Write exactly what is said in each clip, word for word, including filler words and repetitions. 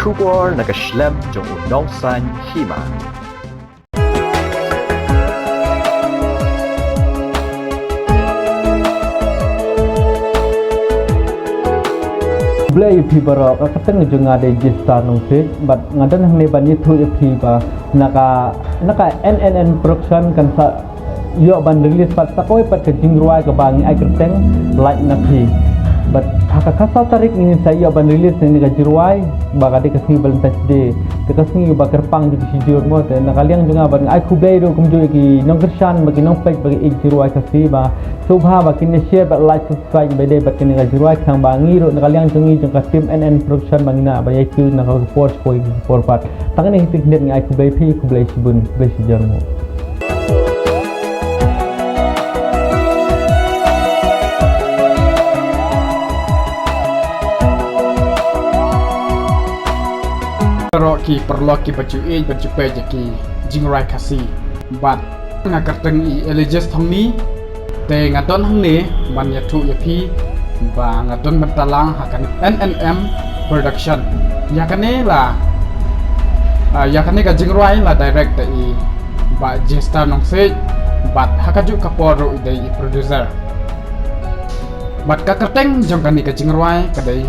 Khubor na ka shlem jong u nongsan hima. Khublei ïa phi baroh, ka kyrteng jong nga dei Jester Nongsiej, bad nga don hangne ban ïathuh ïa phi ba na ka, na ka N N N Production kan sa ïoh ban release pat sa kawei pat ka jingrwai kaba ngi ai kyrteng Lait Na Phi. Bad ha ka khatsaw tarik ngin sa ïoh ban release ïa kane ka jingrwai ba ka dei ka sngi Valentine's Day. Te ka sngi ba kyrpang jong ki shijur mo, te na ka liang jong nga bad nga ai khublei ruh kumjuh ïa ki nongkyrshan bad ki nongpeit ba ki ïeit jingrwai Khasi ba sngewbha ba kin ïa share bad like, subscribe ba dei bad kane ka jingrwai khnang ba ngi ruh na ka liang jong ngi jong ka team N N Production ba ngin nang ban ïa kiew na ka por shiphew por pat. Tang kine hi ki kyntien, nga ai khublei phi, khublei shibun, khublei shijur mo. Baroh ki paralok kiba ju ïeit bad ju peit ïa ki jingrwai Khasi. Bad nga kyrteng i Eligius Thongni. Te nga don hangne ban ïathuh ïa phi ba nga don bynta lang ha ka N N M Production. Ïa kane la, ah, ïa kane ka jingrwai la direct da i Bah Jester Nongsiej, bad ha kajuh ka por ruh i dei i producer. Bad ka kyrteng jong kane ka jingrwai ka dei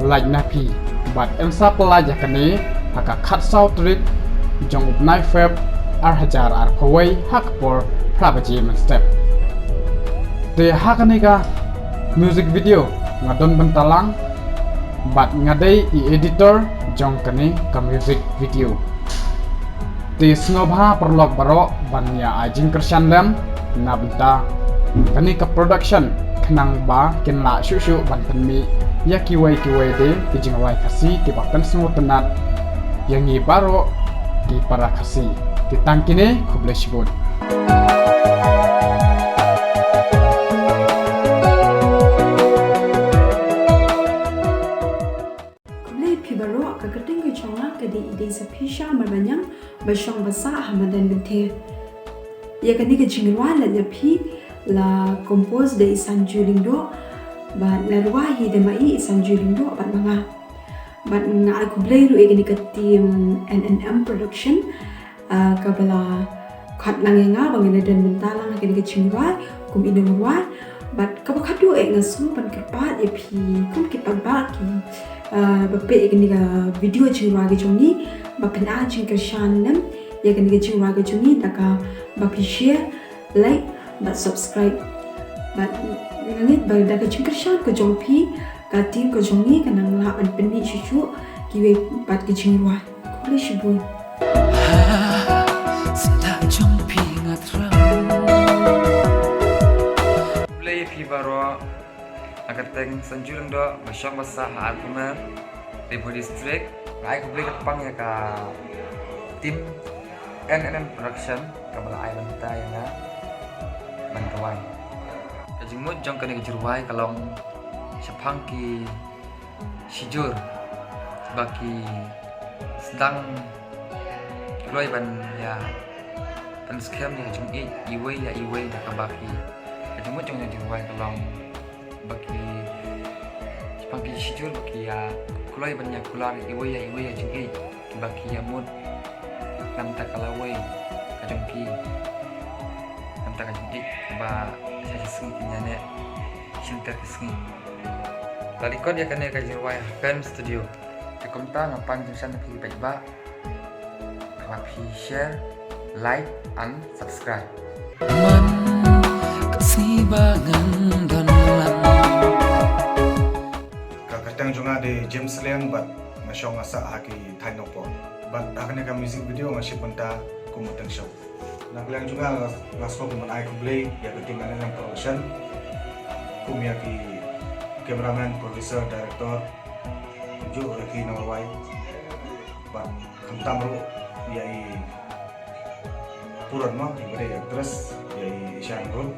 Lait Na Phi. Bad yn sa pyllait ïa kane ha ka khatsaw tarik jong u bnai Feb ar hajar arphew wei ha ka por phra baje mynstep. Te ha kane ka music video nga don bynta lang bad nga dei i editor jong kane ka music video. Te sngewbha paralok baroh ban ïa ai jingkyrshan lem na bynta kane ka production khnang ba kin lah shuh shuh ban pynmih ïa kiwei kiwei de ki jingrwai Khasi kiba pynsngewtynnat ïa ngi baroh ki para Khasi. Te tang kine, khublei shibun. Khublei phi baroh, ka kyrteng ka jong nga ka dei i Dei Saphisha Marbaniang, ba shong ba sah ha Madan Bynthei. Ïa kane ka jingrwai Lait Na Phi la compose da i Sanju Lyngdoh, bad la rwai hi da ma i, i Sanju Lyngdoh bad ma nga. Bad nga ai khublei ruh ïa kane ka team N N M Production, ah, kaba la khot lang ïa nga ba ngan ïa don bynta lang ha kane ka jingrwai kum i nongrwai. Bad kaba khadduh eh nga sngew ban kyrpad ïa phi kum ki paidbah ki, ah, ba peit ïa kane ka video jingrwai ka jong ngi, ba phin ai jingkyrshan lem ïa kane ka jingrwai ka jong ngi da kaba phi share, like bad subscribe. Bad nga ngeit ba da ka jingkyrshan ka jong phi, ka team ka jong ngi kan nang lah ban pynmih shuh shuh kiwei pat ki jingrwai. Khublei shibun. Khublei ïa phi baroh. Nga kyrteng Sanju Lyngdoh, ba shong ba sah ha Arphumer, Ri Bhoi District. Nga ai khublei kyrpang ïa ka team N N M Production kaba la ai bynta ïa nga ban rwai. Ka jingmut jong kane ka jingrwai ka long shaphang ki shijur ba ki sdang kloi ban ïa pynskhem ïa ka jingïeit iwei ïa iwei da kaba ki, ka jingmut jong kane ka jingrwai ka long ba ki, shaphang ki shijur ba ki ïa kloi ban ïa kular iwei ïa iwei ïa jingïeit kiba ki ïa mut na bynta ka lawei ka jong ki, na bynta ka jingïeit kaba sha shisngi kin ïa neh shynter ki sngi. La record ïa kane ka jingrwai ha Pen Studio. Te kumta nga pan jingkyrshan ïa phi ki paidbah. Kaba phi share, like and subscribe. Man ka sngi ba ngan don lang. Ka kyrteng jong nga dei James Liang bad nga shong nga sah ha ki thaiñ Nongpoh. Bad ha kane ka music video nga shim bynta kum u Teng Shong. Na ka liang jong nga nga sngew ban ai khublei ïa ka team N N M Production, kum ïa ki cameraman, producer, director, kumjuh ïa ki nongrwai. Bad khamtam ruh ïa i Puran mo, iba dei actress, ïa i Ishan ruh.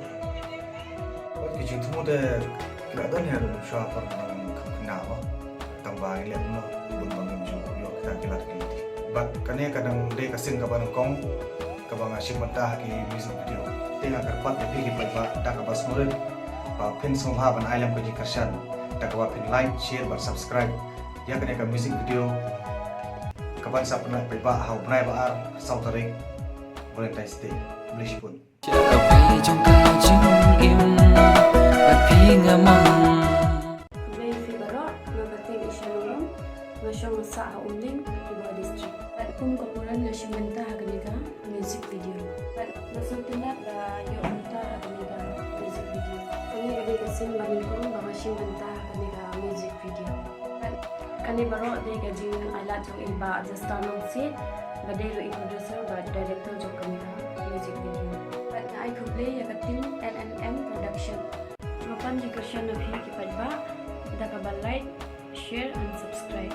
Bad ki jingthmu te ki la don hi haduh mynshwa por nang kham khynnah mo. Tang ba ngi leh kumno bun ba ngim ju ïoh kita ki lad ki lad. Bad kane ka dang dei ka sien kaba nyngkong kaba nga shim bynta ha ki music video. Te nga kyrpad ïa phi ki paidbah da kaba sngewrit ba phin sngewbha ban ai lem ka jingkyrshan da kaba phin like, share bad subscribe ïa kane ka music video Kaban sa pynlait paidbah ha u bnai ba ar, saw tarik, Valentine's Day. Khublei shibun. Khublei ïa phi baroh, nga kyrteng Isha Nongrum, nga shong sah ha Umling, Ri Bhoi District. Bad kum ka Puran nga shim bynta ha kane ka music video. Bad nga sngewtynnat ba ïoh bynta ha kane ka music video. Kane ka dei ka sien ba nyngkong ba nga shim bynta ha kane ka music video. Bad kane baroh dei ka jingailad jong i Bah Justin Nongsiej, ba dei ruh i producer bad director jong kane ka music video. Bad nga ai khublei ïa ka team N N M Production. Nga pan ki kyrshan na phi ki paidbah da kaba like, share and subscribe.